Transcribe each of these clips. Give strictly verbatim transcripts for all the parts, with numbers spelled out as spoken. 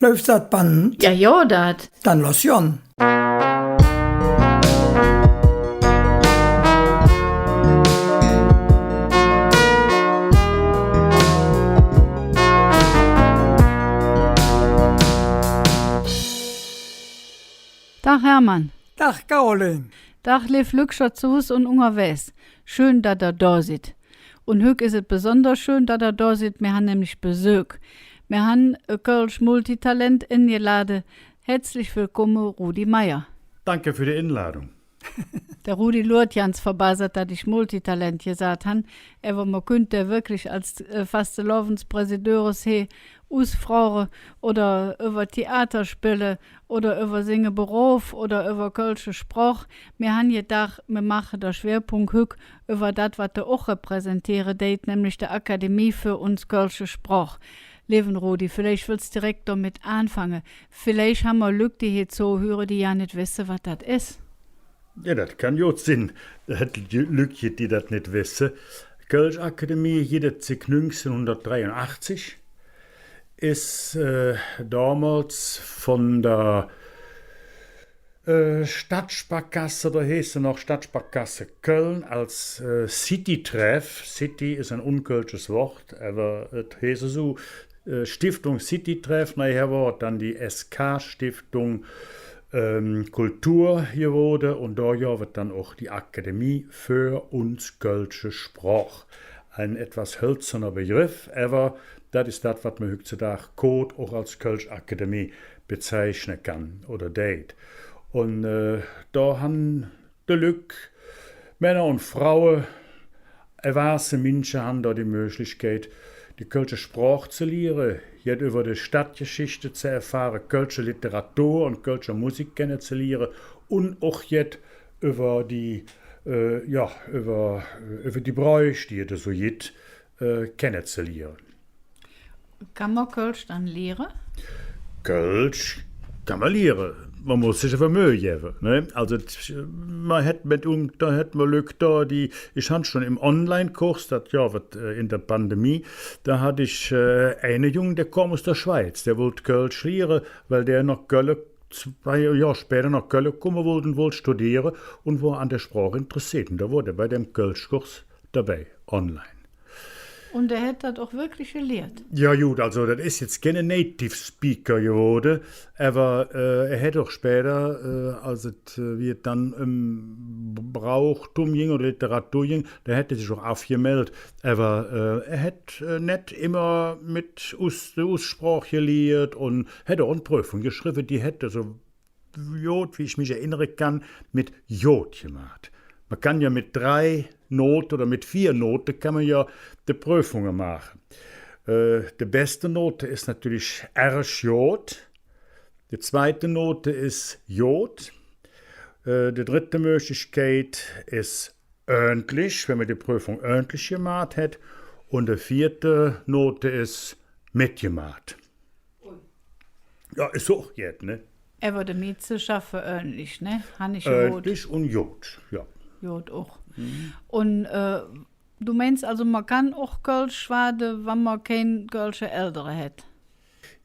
Läuf dat Band? Jo, jo, dat. Dann loss gonn. Dag, Hermann. Dag, Caroline. Dag, leev Lückcher zo Hus un ungerwägs. Schön, dat ehr do sid. Un hügg es et besonders schön, dat ehr do sid. Mir han nämlich Besök. Mir han e kölsch Multitalent engelade. Hätzlich wellkumme, Rudi Meier. Danke für die Einladung. Der Rudi luurt ganz verbasert, dat ich Multitalent gesaht han. Ävver mer künnt dä wirklich als, äh, Fastelovendspräsidöres he usfroge oder üvver Theater spille oder üvver singe Berof oder üvver kölsche Sproch. Mir han gedaach, mir maache der Schwerpunk hügg üvver dat, wat dä och repräsenteere deit, nämlich de Akademie för uns kölsche Sproch. Leeven Rudi, villeich wells direk domet aanfange. Villeich han mer Lück, die he zohüre, die jo nit wesse, wat dat es. Jo, dat kann god sin, dat et Lück gitt, die dat nit wesse. Kölsch Akademie gitt et zick nüngzehnhundertdreiunachzig, es, äh, domols vun der, äh, Stadtsparkasse, do heeß se noch Stadtsparkasse Köln, als, äh, City-Treff, City es e unkölsches Wood, ävver et heeß esu, äh, Stiftung City-Treff, nohher wor et dann die S K Stiftung, ähm, Kultur gewoode, un do gov et dann och die Akademie för uns kölsche Sproch. Ein etwas hölzerner Begriff, ävver dat es dat, wat mer hüggzedags koot och als Kölsch Akademie bezeichne kann oder deit. Un, äh, do han de Lück, Männer un Fraue, erwahße Minsche han do die Möglichkeit, die kölsche Sproch ze liere, jet üvver de Stadtgeschichte ze erfahre, kölsche Literatur un kölsche Musik kennezeliere un och jet üvver die, äh, jo, üvver, üvver die Bräuch, die et esu gitt, äh, kennezeliere. Kann mer Kölsch dann liere? Kölsch kann mer liere. Mer muss sich ävver Möh gevve, ne? Also, t-, mer hät met un-, do hät mer Lück do, die, ich han schon em Online-Kurs, dat jo, wat, äh, en der Pandemie, do hatt ich, äh, eine Jung, dä kom us der Schweiz, dä wollt Kölsch liere, weil dä noh Kölle, zwei Johr späder noh Kölle kumme wollt un wollt studiere un wor an der Sproch interesseet. Un do wor dä bei däm Kölschkurs dobei, online. Un hä hät dat och wirklich geliert? Jo, god, also, dat es jetz keine Native Speaker gewoode, ävver, äh, hä hät och späder, äh, als et, äh, wie et dann öm Brauchtum ging oder Literatur ging, do hät hä sich och avgemeldt, ävver, äh, hä hät, äh, nit immer met us-, de Ussproch geliert un hät och en Prüfung geschrevve, die hät, also, god, wie ich mich erennere kann, met god gemaht. Mer kann jo met drei Note oder met veer Note kann mer jo de Prüfunge maache. Äh, de beste Note es natörlich ärg god. De zweite Note es god. Äh, de drette Möglichkeit es ööntlich, wann mer de Prüfung ööntlich gemaht hät. Un de veete Note es metgemaht. Jo, es och jet, ne? Ävver de mieste schaffe ööntlich, ne? Han ich gehoot. Ööntlich un god, jo. God och. Mhm. Un, äh, do meins also, mer kann och Kölsch schwaade, wann mer kein kölsche Eldere hät?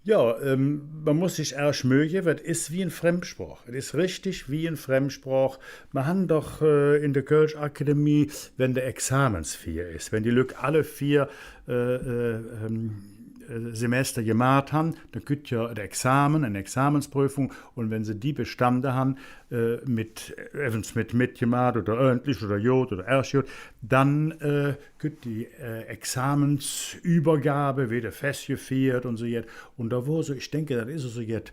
Jo, ähm, mer muss sich ärg Möh gevve, et es wie en Fremdsproch. Et es richtig wie en Fremdsproch. Mer han doch, äh, en der Kölsch Akademie, wann de Examensfier es, wann die Lück alle veer, äh, äh, ähm, äh, Semester gemaht han, dann kütt jo et Examen, en Examensprüfung, un wann se die bestande han, äh, met, evvens met metgemaht oder ööntlich oder god oder ärg god, dann, äh, kütt die, äh, Examensübergabe, weed festgefiert un su jet. Un do wor su, ich denke, dat es su jet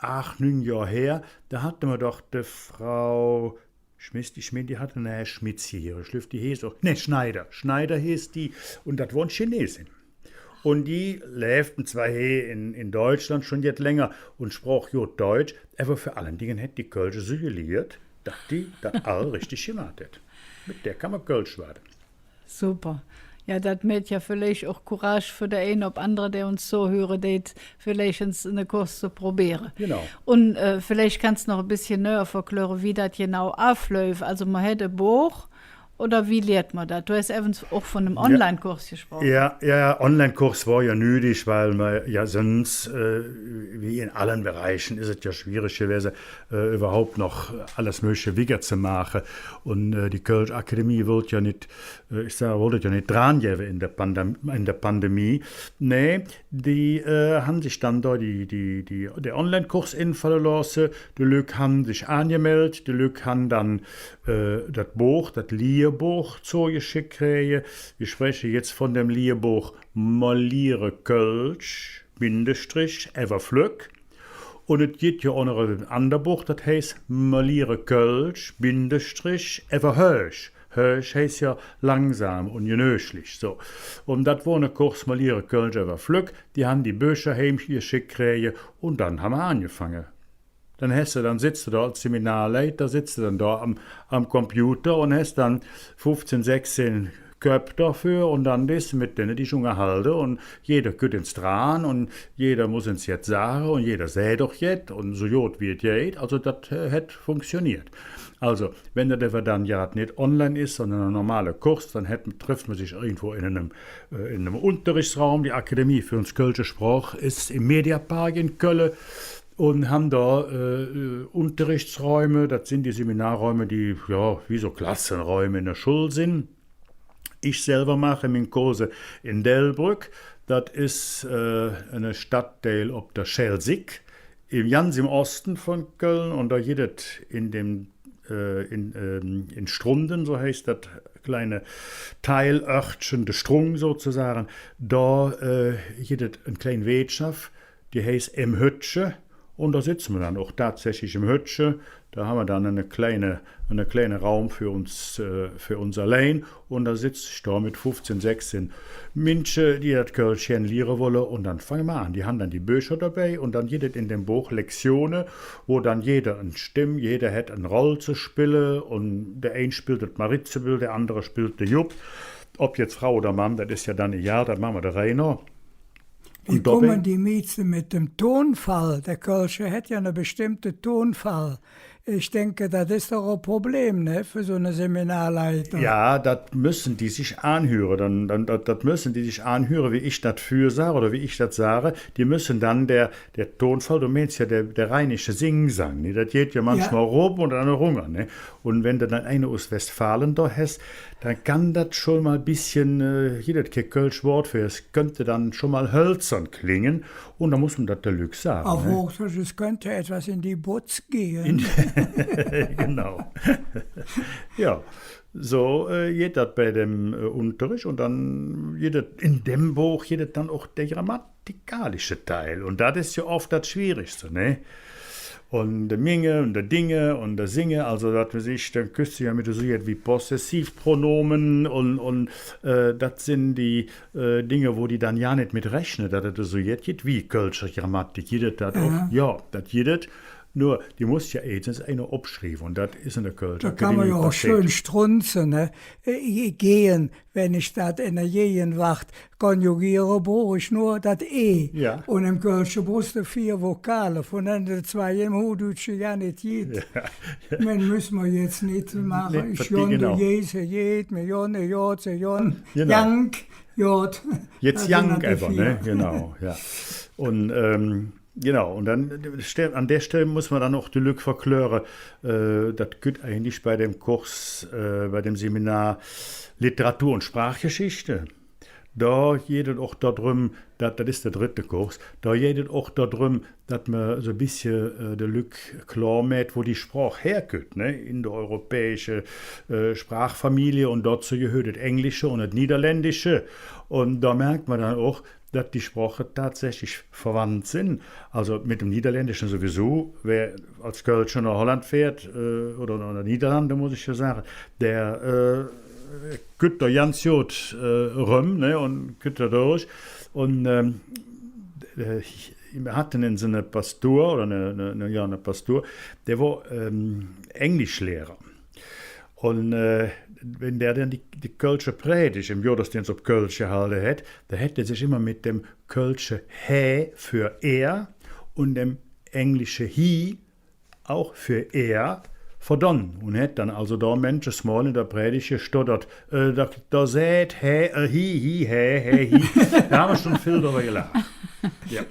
aach, nüng Johr her, do hatte mer doch de Frau Schmitz, ich mein, die hatte, ne, Schmitz hee, ich gläuv, die heeß och, ne, Schneider. Schneider heeß die, un dat wor en Chinesin. Un die läv zwor hee en, en Deutschland schon jet länger un sproch god Deutsch, ävver vör allen Dingen hät die Kölsch su geliert, dat die dat all richtig gemaht hät. Met dä kann mer Kölsch schwaade. Super. Jo, dat mäht jo villeich och Courage för der ein ov andere, dä uns zohüre deit, villeich ens ene Kurs ze probeere. Genau. Un, äh, villeich kanns de noch e bessche nöher verkläre, wie dat genau avläuf. Also, mer hät e Boch oder wie lehrt mer dat? Do häs evvens och vun enem Jo. Online-Kurs gesproche. Jo, jo, jo, Online-Kurs wor jo nüdig, weil mer jo söns, äh, wie en alle Bereiche es et jo schwierig gewäse, äh, üvverhaup noch alles Mögliche wigger ze maache. Un, äh, die Kölsch Akademie wollt jo nit, äh, ich sage, wollt et jo nit drangevve en der Pandem-, en der Pandemie. Nä, die, äh, han sich dann do die, die, die, der Online-Kurs enfalle looße. Die Lück han sich aangemeldt, die Lück han dann, äh, dat Boch, dat Lihrboch zogescheck kräge. Mer spreche jetz vun dem Lihrboch Mer liere Kölsch, Bindestrich, ävver flöck. Un et gitt jo och noch e ander Boch, dat heiß Mer liere Kölsch, Bindestrich, ävver höösch. Höösch heiß jo langsam un genöglich, su. Un dat wor ene Kurs, Mer liere Kölsch ävver flöck, die han die Böcher heimgescheck kräge un dann han mer aangefange. Dann häs de, dann sitz de do als Seminarleiter, sitz de dann do am, am Computer un häs dann fuffzehn, sechzehn Köpp doför un dann deis de met denne dich ungerhalde un jeder kütt ens dran un jeder muss ens jet sage un jeder säht och jet un su god wie et geiht. Also dat, äh, hät funktioniert. Also, wann dat ävver dann grad nit online es, sondern ene normale Kurs, dann hät, treffe mer sich irgendwo en enem, äh, en enem Unterrichtsraum. Die Akademie för uns kölsche Sproch es em Mediapark en Kölle un han do, äh, äh, Unterrichtsräume. Dat sin die Seminarräume, die, jo, wie su Klasseräume en der Schull sin. Ich selver maache ming Kurse en Delbrück. Dat es, äh, ene Stadtdeil op der Schäl Sick, em, ganz em Oste vun Köln. Un do gitt et en dem, äh, en, ähm, en Strunde, su heiß dat kleine Teilörtche, der Strung sozesage, do, äh, gitt et en klein Weetschaff, die heiß Em Höttche. Un do setze mer dann och tatsächlich em Höttche. Do han mer dann ene kleine, ene kleine Raum för uns, äh, för uns allein. Un do setz ich do met fuffzehn, sechzehn Minsche, die dat Kölsch gään liere wolle. Un dann fange mer aan. Die han dann die Böcher dobei. Un dann gitt et en dem Boch Lektione, wo dann jeder en Stemm, jeder hät en Roll ze spille. Un der ein spillt et Marizebill, der andere spillt der Jupp. Ov jetz Frau oder Mann, dat es jo dann egal, dat maache mer der Reih noh. Wie kumme die Mieste met dem Tonfall? Der Kölsche hät jo ene bestemmte Tonfall. Ich denke, dat es doch e Problem, ne, för su ene Seminarleiter. Jo, dat müsse die sich aanhüre. Dann, dann, dat, dat müsse die sich aanhüre, wie ich dat vörsage oder wie ich dat sage. Die müsse dann der, der Tonfall, do meins jo der, der rheinische Singsang, ne? Dat geiht jo manchmol rop un dann erunger, ne? Un wann de dann eine us Westfalen do häs, dann kann dat schon mal e bessche, äh, hee, dat kei kölsch Wood för, es künnt dann schon mal hölzern klinge. Un do muss mer dat de Lück sage, ne? Auf Hochdeutsch, es könnte etwas in die Butz gehen. In, genau. Jo, su, äh, geiht dat bei dem, äh, Unterrich. Un dann geiht et en dem Boch, geiht et dann och der Grammat- grammatikalische Teil. Un dat es jo off dat Schwierigste, ne? Un de Minge un de Dinge un de Singe, also dat mer sich, dann küss de jo met su jet wie Possessivpronome un, un, äh, dat sin die, äh, Dinge, wo die dann jo nit met rechne, dat et su jet gitt wie kölsche Grammatik. Gitt et dat och? Jo, dat gitt et. Nor, die muss jo eets einer opschrieve, un dat es en der Kölsche Akademie passé. Do kann mer jo och schön strunze, ne? Äh, gehen, wann ich dat en der Gegenwart konjugiere, bruch ich nor dat E. Jo. Un em Kölsche bruchs de veer Vokale, vun denne zwei em Huhdeutsche jo nit gitt. Jo. Mer müsse mer jetz nit maache. Nit, ich gonn, genau. Du geihs, hä geiht, mer gonn, hä goht, se gonn. Genau. Jank, goht. Jetz jank ävver, ne? Genau, jo. Un, ähm, Genau, un dann, äh, Stell-, an der Stell muss mer dann och de Lück verkläre, äh, dat gitt et eigentlich bei dem Kurs, äh, bei dem Seminar Literatur und Sprachgeschichte. Do geiht et och dodröm, dat, dat es der drette Kurs, do geiht et och dodröm, dat mer su e bessche, äh, de Lück klor mäht, wo die Sproch herkütt, ne? Indoeuropäische, äh, Sprachfamilie, un dozo gehööt et Englische un et Niederländische. Un do merk mer dann och, dat die Sproche tatsächlich verwandt sin. Also met dem Niederländische suwiesu, wä als Kölsche noh Holland fäht, äh, oder noh de Niederlande, muss ich jo sage, dä, äh, kütt do ganz god, äh, röm, ne, un kütt do durch. Un, ähm, äh, ich, mer hatte ens ene Pastur, oder ne, ne, ne, jo, ne Pastur, dä wor, ähm, Englischlehrer. Un, äh, wann dä dann die, die kölsche Prädig em Goddesdeens op Kölsch gehalde hät, do hät hä sich immer met dem kölsche hä för er un dem englische he auch för er verdonn un hät dann alsu do mänches Mol en der Prädig gestoddert, äh, do, do säht hä, äh, hi, hi, hä, hä, hi. Do han mer schon vill drüvver gelaach. Jo.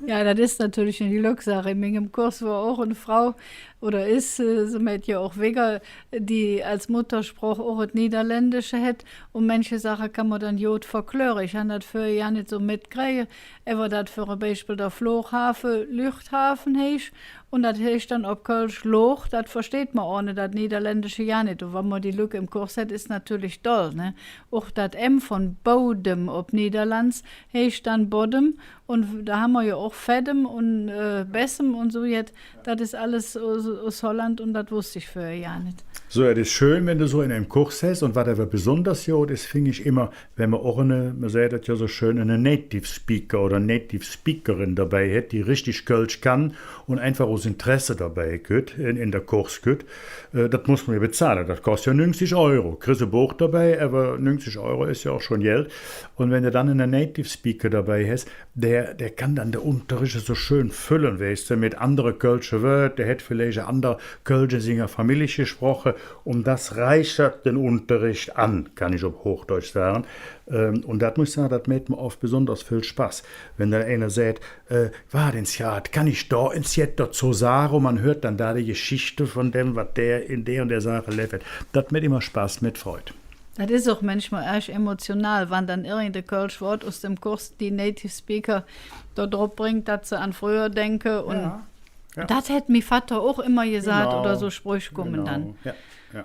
Jo, dat es natörlich en Glöckssaach. En mingem Kurs wor och en Frau, oder es, äh, se mäht jo och wigger, die als Muttersproch och et Niederländische hät. Un mänche Saache kann mer dann god verkläre. Ich han dat fröher jo nit esu metkräge, ävver dat för e Beispill der Floghafe Luchthafen heiß, un dat heiß dann op Kölsch Loog, dat versteiht mer ohne dat Niederländische jo nit. Un wann mer die Lück em Kurs hät, es natörlich doll, ne? Och dat M vun Bodem op Niederlands heiß dann Boddem. Un do han mer jo och Feddem un, äh, Bessem un su jet. Dat es alles us, us Holland un dat woss ich fröher jo nit. Su, et es schön, wann do su en enem Kurs häs. Un wat ävver besonders god es, fingen ich immer, wann mer och ene, mer säht dat jo su schön, ene Native Speaker oder Native Speakerin dobei hät, die richtig Kölsch kann un einfach us Interesse dobei kütt, en, en der Kurs kütt. Äh, dat muss mer jo bezahle. Dat koss jo nüngzig Euro. Kriss e Boch dobei, ävver nüngzig Euro es jo och schon Geld. Un wann do dann ene Native Speaker dobei häs, dä, dä kann dann der Unterrich su schön fölle, weiß de, met andere kölsche Wööd, dä hät villeich ander Kölsch en singer Famillich gesproche, un dat reichert der Unterrich aan, kann ich op Huhdeutsch sage. Ähm, un dat muss ich sage, dat mäht mer off besonders vill Spass. Wann dann einer säht, äh, wat ens grad, kann ich do ens jet dozo sage? Un mer hürt dann do die Geschichte vun däm, wat dä en dä un dä Saach erläv hät. Dat mäht immer Spass, mäht Freud. Dat es och mänchmol ärg emotional, wann dann irgend e kölsch Wood us dem Kurs die Native Speaker do drop brängk, dat se an fröher denke. Un jo, jo, dat hät mi Vatter och immer gesaht, genau, oder su Sprüch kumme dann. Genau. Jo, jo.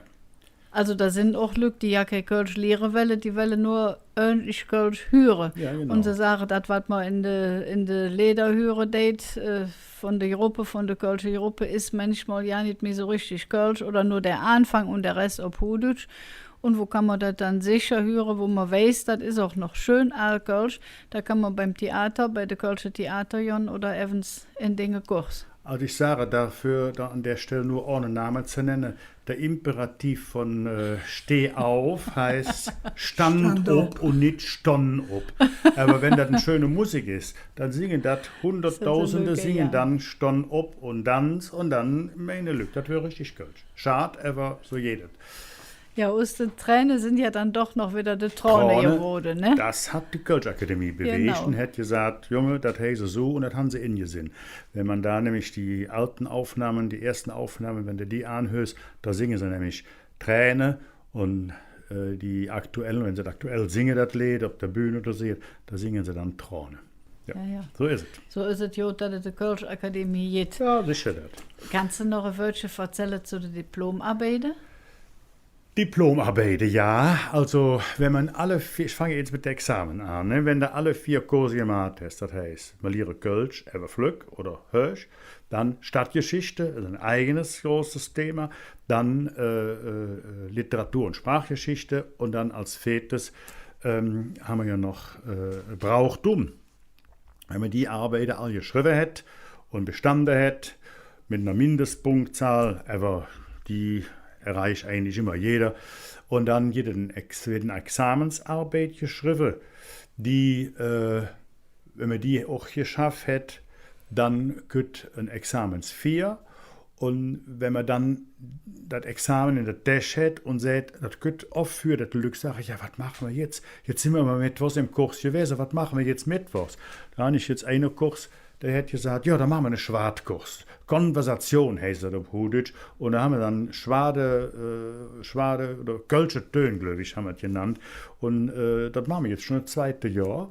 Alsu, do sin och Lück, die jo kei Kölsch liere welle, die welle nor ööntlich Kölsch hüre. Jo, genau. Un se sage, dat, wat mer en de, en de Leeder hüre deit, äh, vun de Gruppe, vun de kölsche Gruppe, es mänchmol jo nit mih su richtig Kölsch oder nor der Aanfang un der Ress op Huhdeutsch. Un wo kann mer dat dann secher hüre, wo mer weiß, dat es och noch schön aal Kölsch? Dat kann mer beim Theater, bei de kölsche Theater gonn oder evvens en dinge Kurs. Alsu ich sage doför, do an der Stell nor, ohne Name ze nenne, der Imperativ vun, äh, Steh auf heiß Stand op un nit Stonn op. Ävver wann dat en schöne Musik es, dann singe dat Hundertdausende, singe dann Stonn op un Danz un dann meine Lück, dat wör richtig Kölsch. Schad, ävver su geiht et. Jo, us de Träne sin jo dann doch noch widder de Trone gewoode, ne? Dat hät die Kölsch Akademie bewirk un hät gesaht, Junge, dat heiß su un dat han se engesinn. Wann mer do nämlich die aale Aufnahme, die eeschte Aufnahme, wann de die aanhürs, do singe se nämlich Träne un, äh, die aktuelle, wann se aktuell singe dat Leed op der Bühn oder su, do singe se dann Trone. Jo, jo, jo. Su es et. Su es et, jo, dat et de Kölsch Akademie gitt. Jo, secher dat. Kanns de noch e Wöödche verzälle zo de Diplomarbeide? Diplomarbeide, jo. Alsu, wann mer alle veer, ich fange jetz met de Examen aan, ne? Wann de alle veer Kurse gemaht häs, dat heiß, mer liere Kölsch, ävver flöck oder höösch, dann Stadtgeschichte, alsu e eige große Thema, dann, äh, äh, Literatur un Sprachgeschichte un dann als veetes, ähm, han mer jo noch, äh, Brauchtum. Wann mer die Arbeide all geschrevve hät un bestande hät, met ner Mindestpunktzahl, ävver die erreich eigentlich immer jeder. Un dann gitt et en Ex-, en Examensarbeid geschrevve, die, äh, wann mer die och geschaff hät, dann kütt en Examensfier. Un wann mer dann dat Examen en der Täsch hät un säht, dat kütt off för, dat de Lück sage, jo, wat maache mer jetz? Jetz sin mer ävver mittwochs em Kurs gewäse, wat maache mer jetz mittwochs? Do han ich jetz eine Kurs, dä hät gesaht, jo, do maache mer ene Schwaadkurs. Konversation heiß dat op Huhdeutsch. Un do han mer dann Schwade, äh, Schwade oder Kölsche Tön, gläuv ich, han mer et genannt. Un, äh, dat maache mer jetz schon et zweite Johr.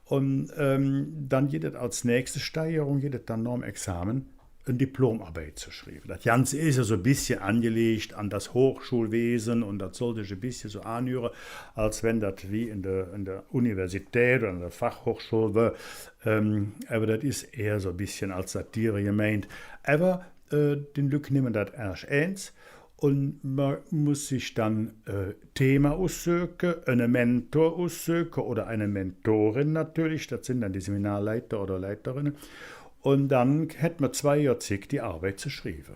Un, ähm, dann gitt et als nächste Steigerung, gitt et dann nohm Examen en Diplomarbeid ze schrieve. Dat Ganze es jo su e bessche aangelegt an dat Hochschulwese un dat soll sich e bessche su aanhüre, als wann dat wie en der, en der Universität oder en der Fachhochschul wör. Ähm, ävver dat es eher su e bessche als Satire gemeint. Ävver, äh, de Lück nemme dat ärg ääns. Un mer muss sich dann, äh, Thema ussöke, ene Mentor ussöke oder ene Mentorin natörlich, dat sin dann die Seminarleiter oder Leiterinne. Un dann hät mer zwei Johr Zigg, die Arbeid ze schrieve.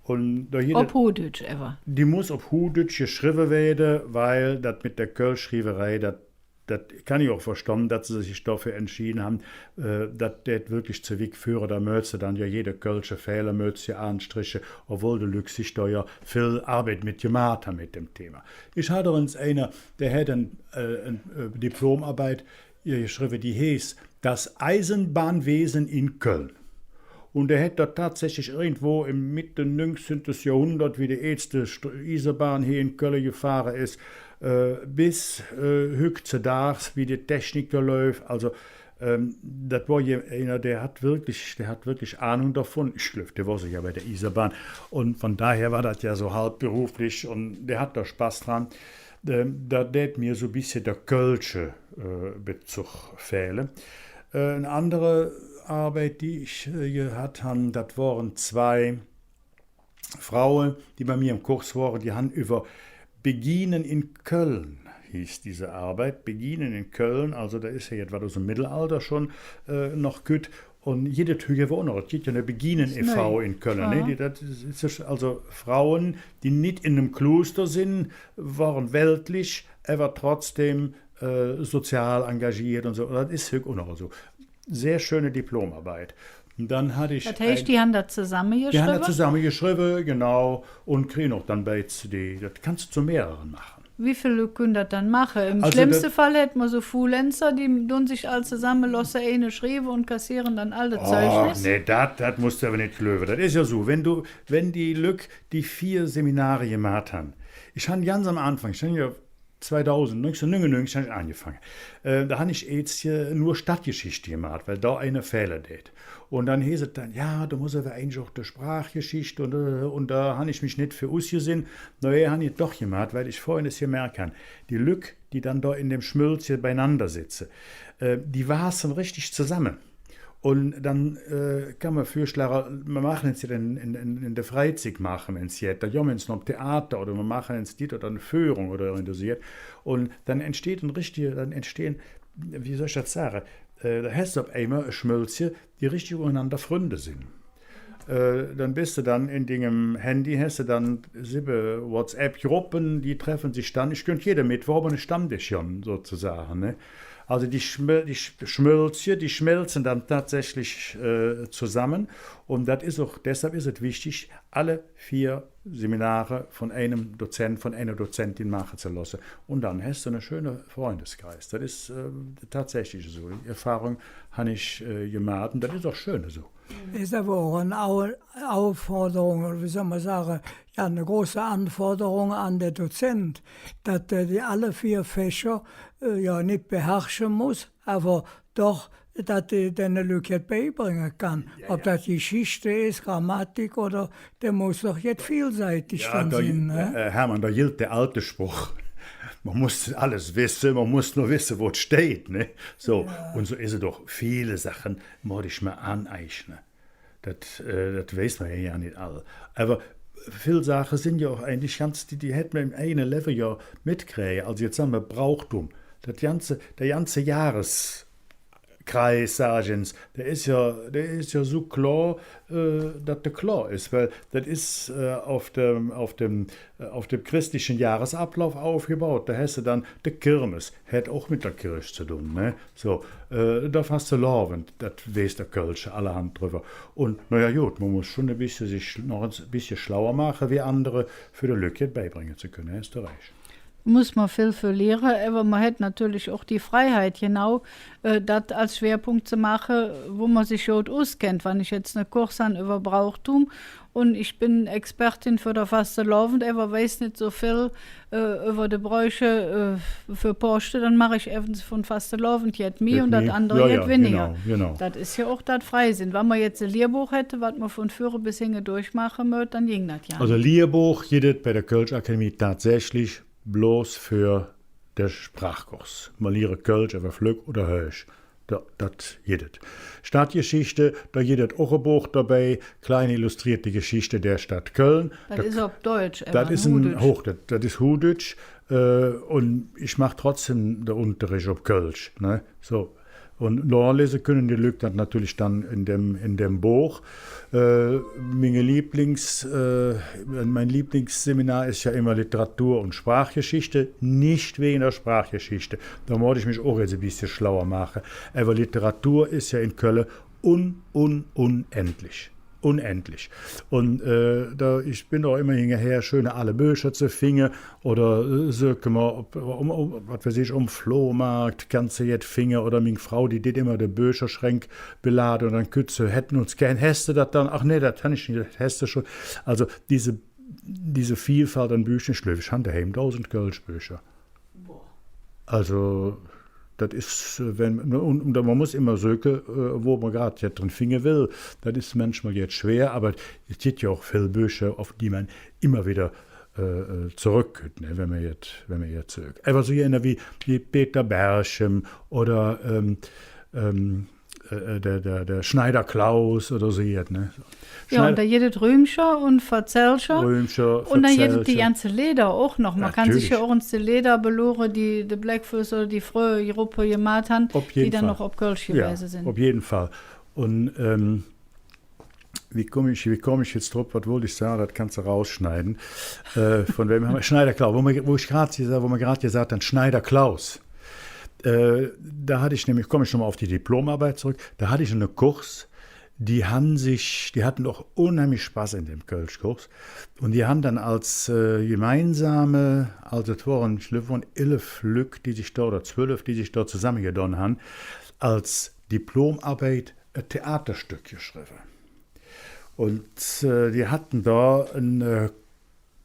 Un do hee, op Huhdeutsch ävver? Die muss op Huhdeutsch geschrevve weede, weil dat met der Kölschschrieverei, dat Dat kann ich och verstonn, dat se sich doför entschiede han, äh, dat dät wirklich ze wigg föhre. Do mööts de dann jo jede kölsche Fählemötzche aanstriche, ovwohl de Lück sich do jo vill Arbeid met gemaht han met dem Thema. Ich hatt ens einer, dä hät en, äh, en, äh, Diplomarbeid, äh, geschrevve, die heeß Das Eisenbahnwesen in Köln. Un dä hät dat tatsächlich irgendwo em Medde nüngzehnte Johrhundert, wie de eetste St-, Iesebahn hee en Kölle gefahre es, äh, bes, äh, hüggzedags, wie de Technik do läuf. Also, ähm, dat wor je einer, dä hät wirklich, dä hät wirklich Ahnung dovun. Ich gläuv, dä wor sugar bei der Iesebahn. Un vun doher wor dat jo su halv beruflich un dä hät do Spass dran. Ähm, do dät mir su e bessche der kölsche, äh, Bezog fähle. Äh, en andere Arbeid, die ich, äh, gehatt han, dat wore zwei Fraue, die bei mir em Kurs wore, die han üvver Begegnen in Köln, heeß diese Arbeid, Begegnen in Köln, also do es jo jet wat us dem Meddelalder schon, äh, noch kütt. Un gitt et hügg och noch, et gitt jo ne Begegnen e V en Kölle, ne? Die, dat es, es also Fraue, die nit en enem Kloster sin, wore weltlich, ävver trotzdäm, äh, sozial engagiert un su. Dat es hügg och noch su. Sehr schöne Diplomarbeid. Un dann hatt ich Dat heiß, die han dat zesamme geschrevve? Die han dat zesamme geschrevve, genau, un krigen och dann beids die, dat kanns de zo mehrere maache. Wie vill Lück künnt dat dann maache? Em schlemmste Fall hät mer su Fulenzer, die dun sich all zesamme, looße eine schrieve un kassiere dann all dat Zeugnis. Nä, dat, dat muss de ävver nit gläuve. Dat es jo su, wann de, wann die Lück die vier Seminare gemaht han. Ich han ganz am Aanfang, ich han jo zweidausend, nüngzehnhundertnüngunnüngzig han ich aangefange. Äh, do han ich eets, äh, nor Stadtgeschichte gemaht, weil do eine fähle dät. Un dann heeß et dann, jo, do muss ävver eigentlich och de Sprochgeschichte un, äh, un do han ich mich nit för usgesinn. Naja, han ich doch gemaht, weil ich vörhin es gemerk han, die Lück, die dann do en dem Schmölzche beienander setze, äh, die wahße richtig zesamme. Un dann, äh, kann mer vürschlage, mer maache ens jet en, en, en, en der Freizigg maache mer ens jet. Do gonn mer ens nohm Theater oder mer maache ens dit oder en Föhrung oder irgend su jet. Un dann entsteiht en richtige, dann entsteiht, wie soll ich dat sage? Äh, do häs de op eimol e Schmölzche, die richtig ungerenander Fründe sin. Äh, dann bes de dann en dingem Handy, häs de dann sibbe WhatsApp-Gruppe, die treffe sich dann. Ich künnt jede Medwoch op ene Stammdesch gonn, sozesage, ne? Also die Schmö-, die Sch-, Schmölzche, die schmelze dann tatsächlich, äh, zesamme. Un dat es och, deshalv es et wichtig, alle vier Seminare vun einem Dozent, vun einer Dozentin maache ze looße. Un dann häs de ene schöne Fründeskreis. Dat es, äh, tatsächlich su. Die Erfahrung han ich, äh, gemaht un dat es och schön su. Es ävver och en Au-, Aufforderung, oder wie soll mer sage, jo, en große Anforderung an der Dozent, dat hä die alle vier Fächer, äh, jo, nit beherrsche muss, ävver doch, dat hä dä Lück jet beibränge kann. Jo, ob dat Geschichte es, Grammatik oder, dä muss doch jet vielseitig dann sin, ne? Äh, Hermann, do gilt der aale Sproch. Mer muss alles wesse, mer muss nor wesse, wo et steiht, ne? Su, un su es et doch. Vill Saache muss ich mer aaneigne. Dat, äh, dat weiß mer jo nit all. Ävver vill Saache sin jo och eigentlich ganz, die, die hät mer em eigene Levve jo metkräge. Also jetz han mer Brauchtum. Dat ganze, der ganze Johreskreis, sag ich ens, dä es jo, dä es jo su klor, äh, dat dä klor es, weil dat es, äh, op dem, op dem, äh, op dem chressliche Johresavlauf opgebaut. Do häs de dann de Kirmes, hät och met der Kirch ze dun, ne? Su, äh, der Fastelovend, dat weiß der Kölsche allerhand drüvver. Un, na jo, god, mer muss schon e bessche sich noch e bessche schlauer maache wie andere, för de Lück jet beibränge ze künne. Häs de rääch. Muss mer vill för liere, ävver mer hät natörlich och die Freiheit, genau, äh, dat als Schwerpunk ze maache, wo mer sich god uskennt. Wann ich jetz ene Kurs han üvver Brauchtum, un ich ben Expertin för der Fastelovend, ävver weiß nit su vill, äh, üvver de Bräuche, äh, för Poosche, dann maach ich evvens vun Fastelovend jet mih un dat andere jet winniger. Genau, genau. Dat es jo och dat Freisin. Wann mer jetz e Lihrboch hätte, wat mer vun vüre bes hinge durchmaache mööt, dann ging dat jo nit. Also Lihrboch gitt et bei der Kölsch Akademie tatsächlich bloß för der Sprochkurs. Mer liere Kölsch, ävver flöck oder höösch. Do, dat gitt et. Stadtgeschichte, do gitt et och e Boch dobei, Kleine illustrierte Geschichte der Stadt Köln. Dat es op Deutsch, dat es en Huhdütsch. Dat, dat es Huhdütsch, äh, un ich maach trotzdäm der Unterrich op Kölsch, ne? Su. Un nohlese künne de Lück dat natörlich dann en dem, en dem Boch. Äh, minge Lieblings-, äh, ming Lieblingsseminar es jo immer Literatur un Sprachgeschichte, nit wäge der Sprachgeschichte. Do moot ich mich och jetz e bessche schlauer maache. Ävver Literatur es jo en Kölle un-, un-, unendlich. Unendlich. Un, äh, do, ich ben och immer hingerher, schöne aale Böcher ze finge oder, äh, söke mer, op, om, om, wat weiß ich, om Flohmaat, kanns de jet finge oder ming Frau, die deit immer de Böcherschränk belade un dann kütt se, hätten uns gään, häs de dat dann? Ach nä, dat han ich nit, dat häs de schon. Also, diese, diese Vielfalt an Böcher, ich gläuv, ich han doheim dausend Kölsch-Böcher. Boah. Also, dat es, äh, wann, un, un mer muss immer söke, äh, wo mer grad jet dren finge well. Dat es manchmol jet schwer, ävver et gitt jo och vill Böcher, op die mer immer widder, äh, äh, zoröckkütt, ne, wann mer jet, wann mer jet sökt. Ävver su einer wie, wie Peter Berchem oder, ähm, ähm, äh, äh, der, der, der Schneider-Klaus oder su jet, ne? Jo, un do gitt et Rümcher un Verzällcher. Rümcher, un do gitt et die Verzällcher. Ganze Leeder och noch. Mer kann sich jo och ens die Leeder beluure, die de Bläck Fööss oder die fröhe Gruppe gemaht han, die dann noch op Kölsch gewäse sin. Op jede Fall. Un, ähm, wie kumme ich, wie kumme ich jetz drop? Wat wollt ich sage? Dat kanns de rausschneide. Äh, vun wäm han mer? Schneider-Klaus. Wo mer, wo ich grad gesa-, wo mer grad gesaht han, Schneider-Klaus. Äh, do hatt ich nämlich, kumme ich nochmol op die Diplomarbeid zoröck, do hatt ich ene Kurs, die han sich, die hatte och unheimlich Spass en dem Kölschkurs. Un die han dann als, äh, gemeinsame, also et wore, ich gläuv, et wore elf Lück, die sich do, oder zwölf, die sich do zosammegedon han, als Diplomarbeid e Theaterstöck geschrevve. Un, äh, die hatte do en, äh,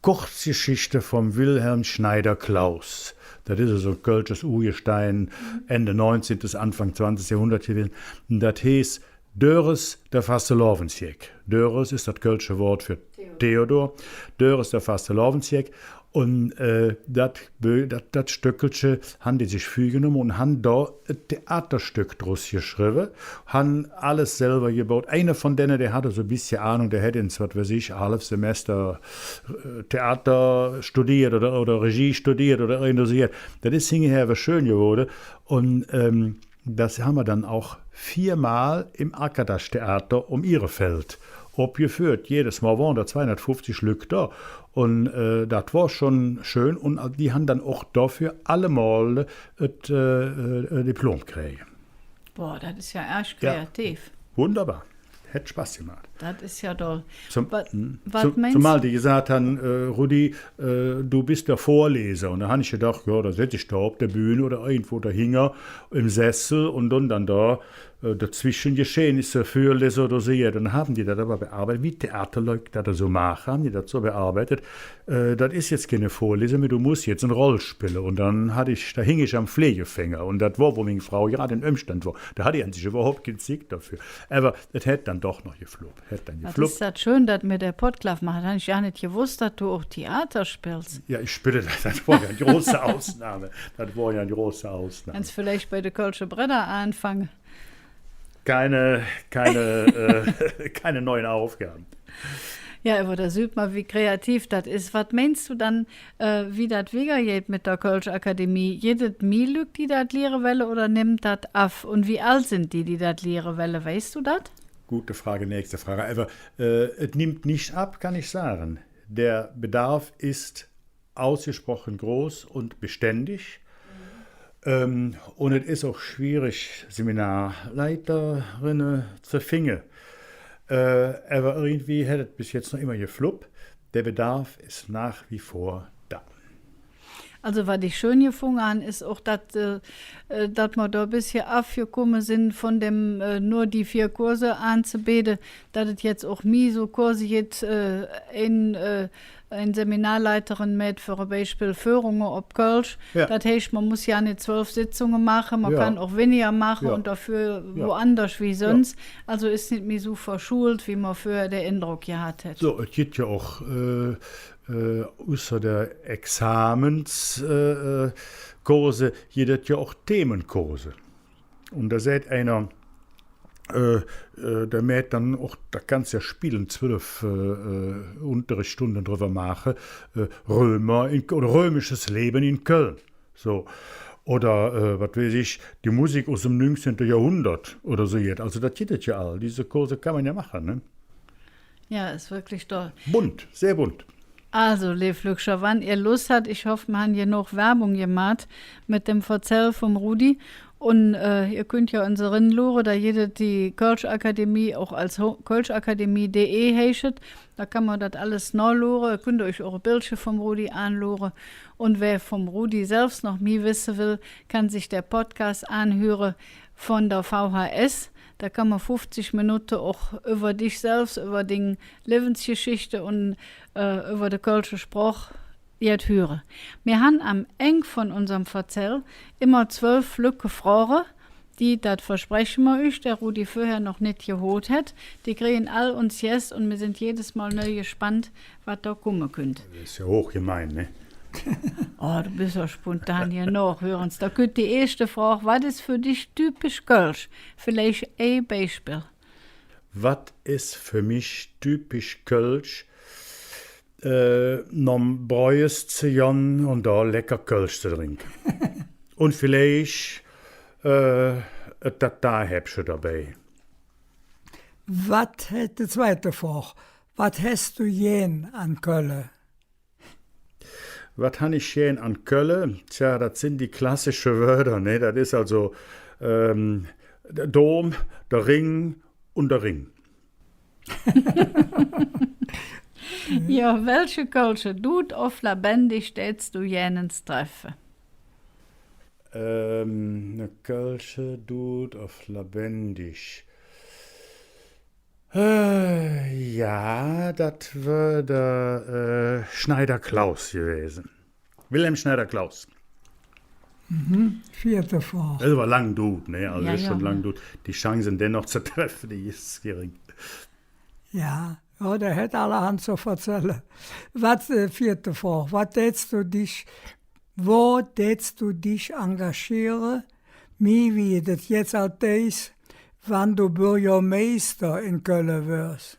Kurzgeschichte vum Wilhelm Schneider-Klaus. Dat es alsu e kölsches Urgestein, Engk neunzehntes, Aanfang zwanzig Johrhundert gewäse. Dat heiß Dörres der Fastelovendsjeck. Dörres es dat kölsche Wood för Theodor. Dörres der Fastelovendsjeck. Un, äh, dat Bö-, dat, dat Stöckelche han die sich vürgenomme un han do e Theaterstöck drus geschrevve, han alles selver gebaut. Einer vun denne, dä hatt su e bessche Ahnung, dä hät ens, wat weiß ich, e halv Semester, äh, Theater studeet oder, oder Regie studeet oder irgend su jet. Dat es hingerher ävver schön gewoode. Un, ähm, dat han mer dann och viermol em Arkadaş-Theater om Ihrefeld opgeföht. Jedes Mol wore do zweihundertfünfzig Lück do. Un, äh, dat wor schon schön. Un die han dann och doför allemol et, äh, äh, Diplom kräge. Boah, dat es jo ärg kreativ. Wunderbar. Hät Spass gemaht. Dat es jo doll. Zom-, wat, mm, wat zo-, meins, zomol die gesaht han, äh, „Rudi, äh, do bes der Vorleser.“ Un do han ich gedaach, jo, do setz ich do op der Bühn oder irgendwo dohinger em Sessel un dann, dann do, äh, dozwesche Geschehnisse vürlese oder su jet. Dann han die dat ävver bearbeidt, wie Theaterlück dat su maache, han die dat su bearbeidt. Äh, dat es jetz kein Vorlese mih, do muss jetz en Roll spille. Un dann hatt ich, do hing ich am Fleegefänger. Un dat wor, wo ming Frau grad en Ömständ wor. Do hatt die an sich üvverhaup kein Zigg doför. Ävver et hät dann doch noch geflupp. Hät dann geflupp. Wat es dat schön, dat mer der Podklaaf maache. Han ich jo nit gewoss, dat do och Theater spills. Jo, ich spille, dat wor jo en große Ausnahme. Dat wor jo en große Ausnahme. Kanns villeich bei de Kölsche Bredder aanfange. Keine, keine, äh, keine neuen Aufgaben. Jo, ävver do süht mer, wie kreativ dat es. Wat meins do dann, äh, wie dat wigger geiht met der Kölsch Akademie? Gitt et mih Lück, die dat liere welle, oder nimmp dat av? Un wie ald sin die, die dat liere welle? Weiß do dat? Gute Frage, nächste Frage. Ävver, äh, et nimmp nit av, kann ich sage. Der Bedarf es ausgesprochen groß und beständig. Ähm, un et es och schwierig, Seminarleiterinnen ze finge. Äh, ävver irgendwie hät et bes jetz noch immer geflupp. Der Bedarf es nach wie vor do. Alsu, wat ich schön gefunge han, es och, dat, äh, äh, dat mer do e bessche avgekumme sin vun dem, äh, nor die veer Kurse aanzebeede, dat et jetz och mih su Kurse gitt, äh, en, äh, en Seminarleiterin mäht för e Beispill Föhrunge op Kölsch. Jo. Dat heiß, mer muss jo nit zwölf Sitzunge maache, mer kann och winniger maache un doför woanders wie söns. Alsu es nit mih su verschult, wie mer fröher der Endrock gehat hät. Su, et gitt jo och, äh, äh, usser der Examens-, äh, äh, Kurse gitt et jo och Themenkurse. Un do säht einer, äh, äh, dä mäht dann och, do kanns de jo spielend zwölf, äh, äh, Unterrichtsstunde drüvver maache, äh, Römer in, oder römisches Leben in Köln. Su. oder, äh, wat weiß ich, die Musik us dem nüngzehnte Johrhundert oder su jet. Also, dat gitt et jo all. Diese Kurse kann mer jo maache, ne? Jo, es wirklich toll. Bunt, sehr bunt. Also, leev Lückcher, wann ehr Loss hat, ich hoff, mer han genog Werbung gemaht met dem Verzäll vum Rudi. Un, äh, ehr künnt jo ens erenluure, do gitt et die Kölsch Akademie, och als Ho-, kölschakademie punkt de heiß et. Do kann mer dat alles nohluure. Künnt ehr üch och e Bildche vum Rudi aanluure. Un wä vum Rudi selvs noch mih wesse well, kann sich der Podcast aanhüre vun der V H S. Do kann mer fuffzig Minutte och üvver dich selvs, üvver ding Levvensgeschichte un, äh, üvver de kölsche Sproch jet hüre. Mer han am Eng vun unserem Verzäll immer zwölf flöcke Froge, die, dat verspreche mer üch, der Rudi vörher noch nit gehoot hät. Die krigen all uns Gäss un mer sin jedes Mol neu gespannt, wat do kumme künnt. Dat es jo hochgemein, ne? Oh, do bes jo spontan hee noch. Hür ens, do kütt die eeschte Frog. Wat es för dich typisch kölsch? Villeich e Beispill. Wat es för mich typisch kölsch? Äh, nohm Bräues ze gonn un do lecker Kölsch ze drinke. Un villeich, äh, e Tatarhäppche dobei. Wat, de zweite Frog, wat häs do gään an Kölle? Wat han ich gään an Kölle? Tja, dat sin die klassische Wööder, ne? Dat es also, ähm, der Dom, der Ring un der Ring. Jo, welche Kölsche, dud ov lebendig, dääts do gään ens treffe? Ähm, ne kölsche Dud ov lebendig. Äh, jo, dat wör der, äh, Schneider-Clauss gewäse. Wilhelm Schneider-Clauss. Mhm. Veete Frog. Dat es ävver lang dud, ne? Also, jo, es jo, schon lang dud. Die Chance, dä noch ze treffe, die es gering. Jo, jo, dä hät allerhand ze verzälle. Wat, äh, veete Frog, wat dääts do dich, wo dääts do dich engagiere, mih wie et jetz ald es, wann do Bürgermeister en Kölle wörs?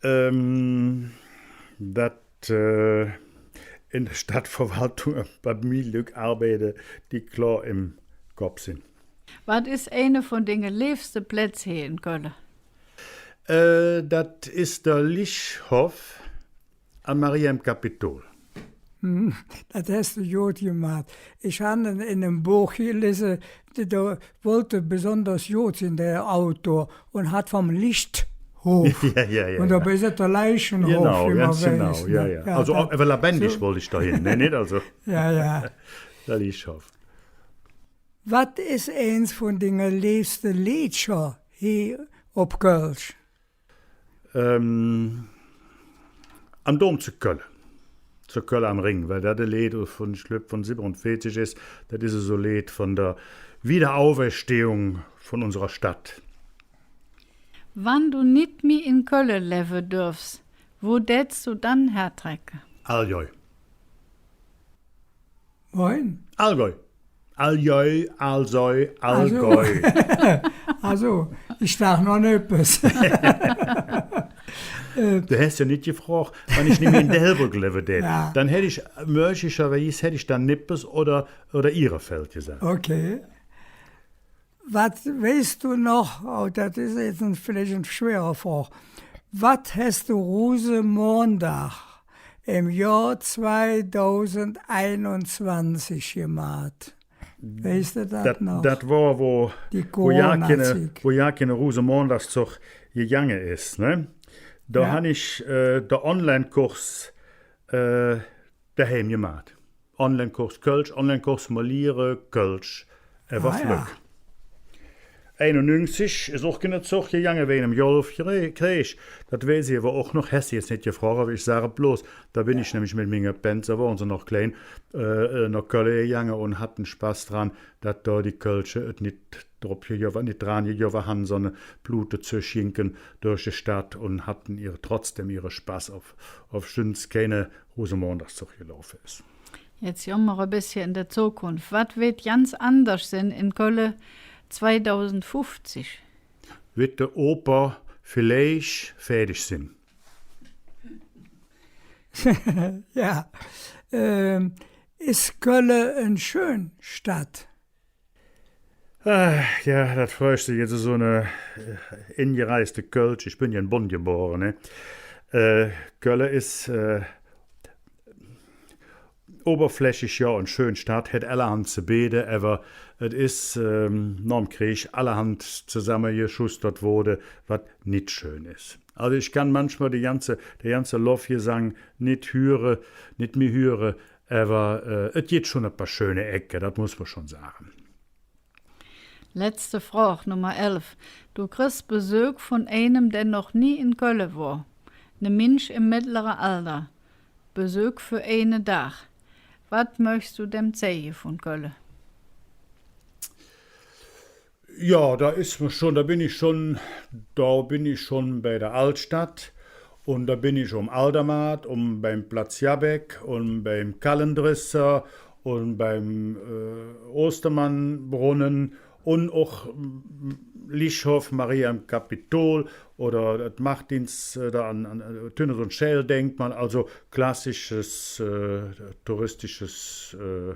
Ähm, dat, äh, en der Stadtverwaltung e paar mih Lück arbeide, die klor em Kopp sin. Wat es eine vun dinge leevste Plätz hee en Kölle? Äh, dat es der Lichhoff an Maria im Kapitol. Hm, dat häs do god gemaht. Ich han en, en enem Boch gelese, dä, dä wollt besonders god sin, der Autor, un hät vum Lichthof. Jo, jo, jo. Un dobei es et der Leichenhof, genau, wie mer ganz genau, weiß, jo, ne? Jo, jo. Also, dat, ävver lebendig su wollt ich dohin, ne, nit? Also, jo, jo. Der Lichhoff. Wat es eins vun dinge leevste Leedcher hee op Kölsch? Ähm, am Dom zo Kölle. Zo Kölle am Rhing, weil dat e Leed vun, ich gläuv, vun sibbenunveezig es. Dat es esu e Leed vun der Wiederauferstehung vun unserer Stadt. Wann do nit mih en Kölle levve dörfs, wo dääts do dann hertrecke? Allgäu. Wohin? Allgäu. Allgäu, Allsoi, Allgäu. Also, ich daach noch eppes. Äh, do häs jo nit gefrog, wann ich nit mih en Delbrück levve dät. Jo. Dann hätt ich, möglicherwies hätt ich dann Nippes oder, oder Ihrefeld gesaht. Okay. Wat weiß do noch, oh, dat es jetz en, villeich en schwere Frog, wat häs do Rusemondag em Johr zweidausendeinunzwanzig gemaht? Weiß do dat noch? Dat wor, wo, wo jo keine, wo jo keine Rusemondagszog gegange es, ne? Do han ich, äh, der Online-Kurs, äh, doheim gemaht. Online-Kurs Kölsch, Online-Kurs Moliere Kölsch. Ävver flöck. Einunnüngzig es och keine Zog gegange wäge dem Golfkreeg. Dat weiß ich ävver och noch, häs de jetz nit gefrog, ävver ich sage et bloß, do ben ich nämlich met minge Pänz, do wore se noch klein, äh, äh, noh Kölle gegange un hatte Spass dran, dat do die Kölsche et nit drop gegovve, nit dran gegovve han, sondern blute ze schinke durch de Stadt un hatte ehr, trotzdäm ehre Spass, ov, ov söns keine Rusemondagszog gelaufe es. Jetz gonn mer e bessche en de Zokunf. Wat weed ganz anders sin en Kölle zweidausendfuffzig? Weed de Oper villeich fäädig sin? Jo, ähm, Es Kölle en schön Stadt? Ah, jo, dat frögs de jetz su ene, äh, engereiste Kölsche. Ich ben jo en Bonn gebore, ne? Äh, Kölle es, äh, oberflächlich jo en schön Stadt, hät allerhand ze beede, ävver et es, ähm, nohm Kreeg allerhand zesammegeschustert woode, wat nit schön es. Alsu ich kann manchmol de ganze, de ganze Loffgesang nit hüre, nit mih hüre, ävver, äh, et gitt schon e paar schöne Ecke, dat muss mer schon sage. Letzte Frog, Nummer elf. Do kriss Besök vun einem, dä noch nie en Kölle wor. Ne Minsch em meddlere Alder. Besök för eine Dag. Wat mööchs do däm zeige vun Kölle? Jo, do es mer schon, do ben ich schon, do ben ich schon bei der Aldstadt un do ben ich om Aldermaat, om, beim Platz Jabek un beim Kallendresser un beim, äh, Ostermannbrunne un och, mm, Lichhoff, Maria im Kapitol oder dat Martins, äh, do an, an, äh, Tünnes un Schäl Denkmal, alsu klassisches, äh, touristisches, äh,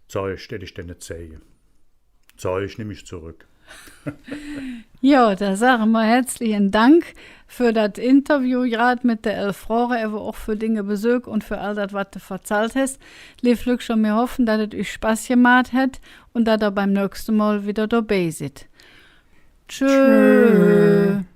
Zeug, dat ich denne zeige. Zeug, nemm ich zoröck. Jo, do sage mer hätzliche Dank för dat Interview, grad met de elf Froge, ävver och för dinge Besök un för all dat, wat de verzallt häs. Leev Lückcher, mir hoffe, dat et üch Spass gemaht hät un dat ehr beim nöchste Mol widder dobei sid. Tschö. Tschö.